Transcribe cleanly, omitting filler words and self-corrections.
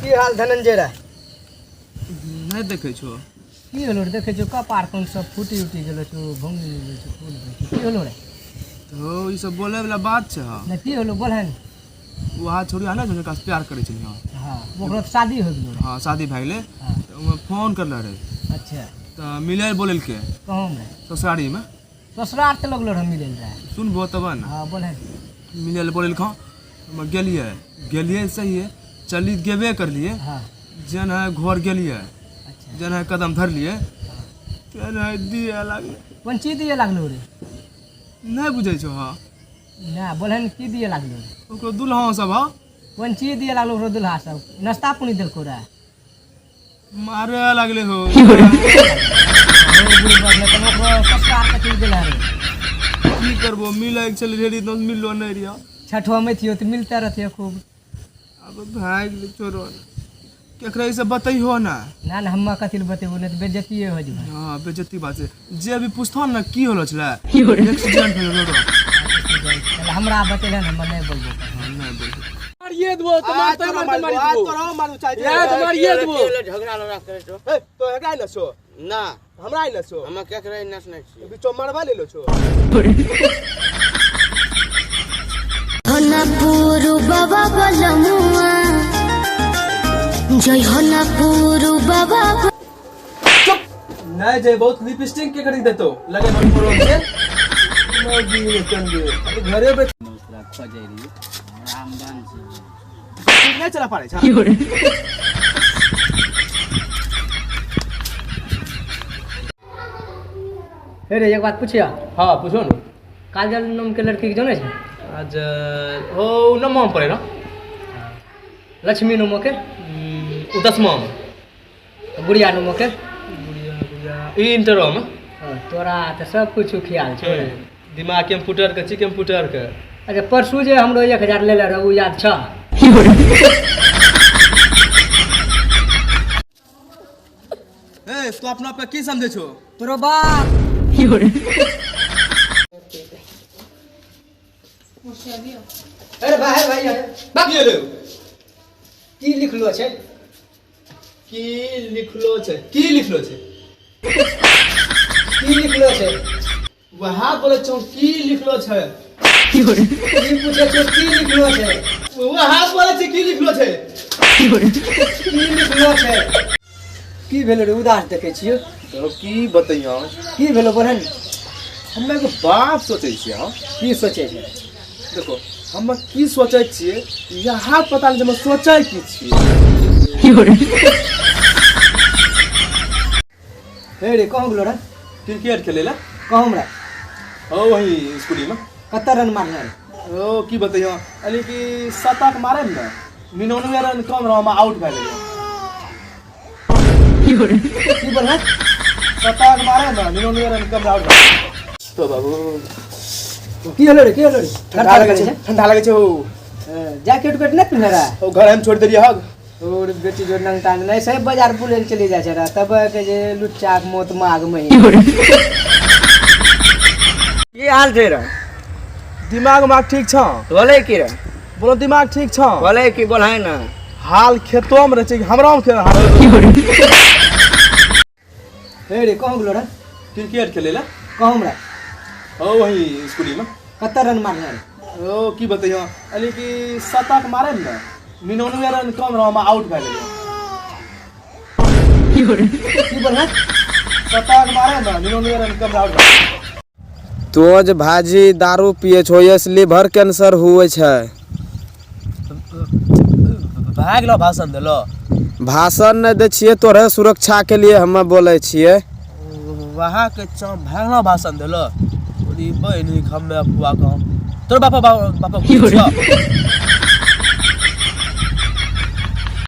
की हाल धनंजय रे? नहि देखै छो। की होलो रे? देखै छो कपार कोन सब फूटी उटी गेलो छो, भंगी गेलो छो, फूल गेलो छो, की होलो रे? तो ई सब बोले वाला बात छै। हाँ नहि, की होलो बोलहन? वहाँ छोड़ी आना जकरा से प्यार करै छलियै। हाँ, ओकरो तऽ शादी हो गेलो रे। हाँ, शादी भए गेलै। हाँ। तऽ ओहिमे फोन करले रहै। अच्छा। तऽ मिलै लए बोलेलकै। कहूँ रे? ससुरारीमे। ससुरार तऽ लगलो रह मिलै लए। सुनबो तब ने। हाँ बोलहन। मिलै लए बोलेलखो, हम गेलियै, गेलियै सही है, चली गेबे करलियै। हाँ। जेन है घर गेलियै। अच्छा। जेन है कदम धरलियै तेन है दिए लागलै। कोन चीज दिए लागलो रे? नहि बुझै छौ? हाँ। ना, बोलहन की दिए लागलो रे? ओकरो दुल्हा सब। हाँ। कोन चीज दिए लागलो ओकरो दुल्हा सब? नाश्ता पानी देलको रे? मारे लागले हो। ससुरार कथी देला रे? की करबो, मिलै के छलै ढेरी तऽ मिललो नहि रहियो। छठवा में थियो तऽ मिलते रहतियो खूब। अब भए गेलै, छोड़ो ने, केकरा ई सब बतैहो ना। ना ना, हम्मा कथी लए बतेबो, नहि तऽ बेइज्जतिये हो जेबै। हाँ, बेइज्जती बात छै। जे भी पूछतो ने की होलो छलै, एक्सीडेंट भेलो रोडो। चल, हमरा बतेलन, हम नहि बोलबो। हाँ, नहि बोलबो। मारिए देबो तो मारते मारते मारि देबो। तोरा मारू चाहे। यार तो मारिए देबो। झगड़ा लड़ा करे छो? ए तो एकरा ने छो। ना। हमरा ने छो। हम केकरा नस नै छी। बिचो मरबा लेलो छो। हनापुरु बाबा बलमुआ, जय हनापुरु बाबा। नहीं जे बहुत लिपस्टिक के खरीद देतो लगे मन पड़ो के मौगी ने चंदे घरे पे खोजे रही रामदान छी। नहीं चला पारे छा। हे रे, एक बात पूछिया? हाँ, पूछो ना। काजल नाम के लड़की के जानै छै? आज ओ नम्मा में पड़े ना। लक्ष्मी नाम के? ओ दसमा में। गुड़िया नाम के? गुड़िया, गुड़िया ई इंटर में। हाँ, तोरा तऽ सब कुछ ख्याल छौ। दिमाग कंप्यूटर के छी, कंप्यूटर के। अच्छा, परसू जे हमरो 1000 लेले रह, उ याद छ? ए तू अपना आप के की समझे छो? तोरो बाप। अरे भाई, भाई, अरे की होलो? की लिखलो छै? की लिखलो छै? की लिखलो छै? की लिखलो छै? वएह बोले छौ, की लिखलो छै? की पूछे छौ, की लिखलो छै? वएह बोले छै, की लिखलो छै? की लिखलो छै? की भेलो रे, उदास देखै छियो? तो की बतैयो। की भेलो बोलहन? हम एगो बात सोचै छियै। हाँ। की सोचै छै? देखो, हम की सोचै छियै यहाँ पता नहीं, हम सोचै की छियै। हे रे, कहाँ गेलो रे? क्रिकेट खेले ला। कहाँ हमरा? ओ वही स्कूली में। कते रन मारले रे? ओ की बतैयो, यानी कि शतक मारे ने 99 रन कम रह, हम आउट भए गेलियै। की बोलना? शतक मारे ने 99 रन कम आउट भए तो बाबू। की होलो रे, की होलो रे? ठंडा लगे छै, ठंडा लगे छै। ओ जैकेट उकेट नहीं पिन्ह रहा? ओ घर हम छोड़ देलियै हग। और बेटी जो नंगटा नहीं सही बाजार बुले चली जाए छै रे, तब के जे लुच्चा के मौत माग में ही। की हाल छै रे? दिमाग उमाग ठीक छौ? बोले की रे? बोलो, दिमाग ठीक छौ? बोले की, बोलहै ना। हाल खेतो में रहै छै, हमरा में खेत हाल। हे रे, कहाँ गेलो रे? क्रिकेट खेले ला। कहाँ हमरा? ओ वही स्कूली में। कते रन मारले रे? ओ की बतैयो, यानी कि शतक मारे ने 99 रन कम रह, हम आउट भए गेलियै। की बोलना? शतक मारे ने 99 रन कम आउट भए गेलियै। तो जे भाजी दारू पिए छो, ये लिवर कैंसर हुए छै। भए गेलो भाषण देलो। भाषण नहि दै छियै, तोरे सुरक्षा के लिए हमे बोलै छियै। वहाँ के चाम भए गेलो भाषण देलो, ओरी बहिनी हमे अफवाह कहूँ तोर बापा बापा पूछियो।